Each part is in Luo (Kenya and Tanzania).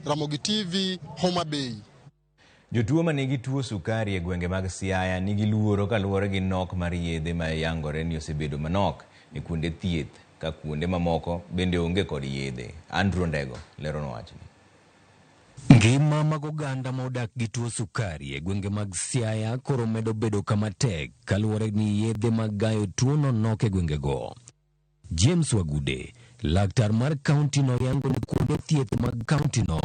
Ramogi TV, Homa Bay. Jotuo ma nigi tuo sukari e gwenge mag Siaya nigi luoro kaluwore gi nok mar yedhe ma yangore ni osebedo manok e kuonde thieth ka kuonde mamoko bende onge kod yedhe. Andrew Ndego leronwa wachni. Ngima mag oganda ma odak gi tuo sukari e gwenge mag Siaya koro medo bedo kama tek kaluwore ni yedhe mag gayo tuono nok e gwengego. James Wagude, laktar mar kauntino yango ni kuonde thieth mag kauntino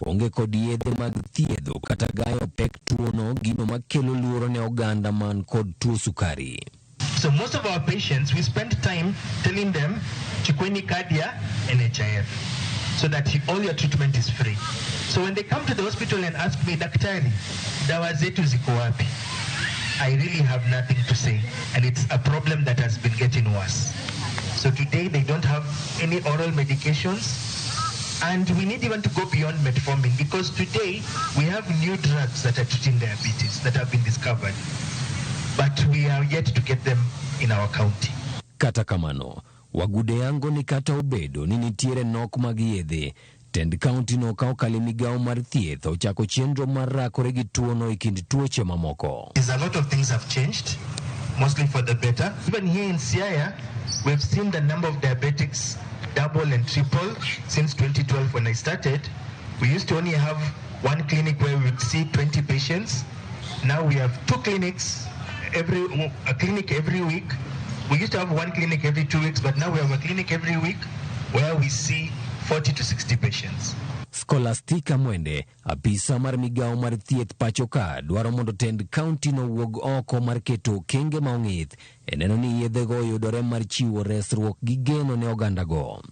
onge kod yedhe mag thiedho kata gayo pek tuono, gino makelo luoro ne oganda man kod tuo sukari. So most of our patients, we spend time telling them, "Chukueni kadi ya NHIF," so that all your treatment is free. So when they come to the hospital and ask me, "Daktari, dawa zetu ziko wapi?" I really have nothing to say. And it's a problem that has been getting worse. So today they don't have any oral medications. And we need even to go beyond metformin because today we have new drugs that are treating diabetes that have been discovered. But we are yet to get them in our county. Kata kamano, Wagude yango ni kata obedo ni nitiere nok mag yedhe, tend kauntino ka okalo e migawo mar thieth ochako chenro mar rakore gi tuono e kind tuoche mamoko. Is a lot of things have changed, mostly for the better. Even here in Siaya, we've seen the number of diabetics double and triple since 2012 when I started. We used to only have one clinic where we would see 20 patients. Now we have two clinics, a clinic every week. We used to have one clinic every 2 weeks, but now we have a clinic every week where we see 40 to 60 patients. Scholastica Mwende, apisa mar migawo mar thieth pacho ka, dwaro mondo tend kaunti no wuog oko mar keto okenge ma ong'ith e neno ni yedhego oyudore mar chiwo resruok gi geno ne ogandago.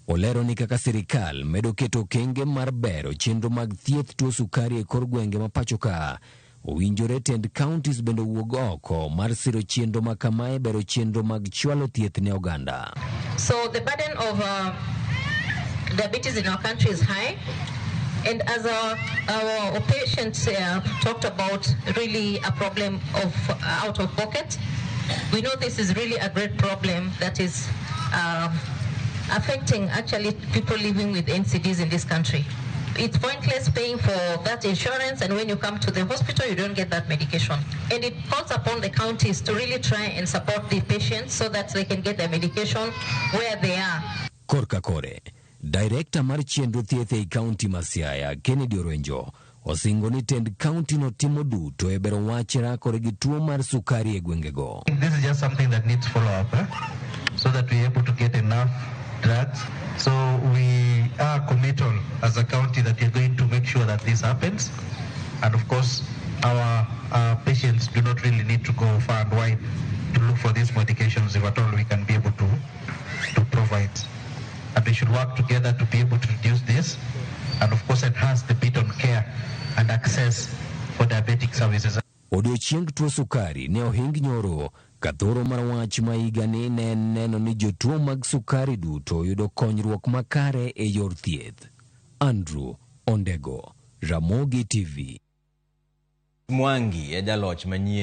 Olero ni kaka sirikal medo keto okenge mar bero chenro mag thieth tuo sukari e kor gwenge ma pacho ka, owinjore tend counties bende owuog oko mar siro chenro ma kamae bero chenro mag chwalo thieth ne oganda. So the burden of diabetes in our country is high. And as our patients talked about, really a problem of out of pocket. We know this is really a great problem that is affecting actually people living with NCDs in this country. It's pointless paying for that insurance, and when you come to the hospital, you don't get that medication. And it calls upon the counties to really try and support the patients so that they can get their medication where they are. Korka kore, director mar chenro thieth ei kaunti ma Siaya, Kennedy Orenjo, osingo ni tend kaunti no timo duto e bero wach rakore gi tuo mar sukari e gwengego. This is just something that needs follow-up, eh? So that we're able to get enough drugs. So we are committal as a county that we're going to make sure that this happens. And of course, our patients do not really need to go far and wide to look for these medications if at all we can be able to provide. And we should work together to be able to reduce this and, of course, enhance the bit on care and access for diabetic services. Odiochieng tuo sukari ne ohing nyoro ka thoro mar wach ma higani ne en neno ni jotuo mag sukari duto yudo konyruok makare e yor thieth. Andrew Ondego, Ramogi TV. Mwangi e jaloch manyien.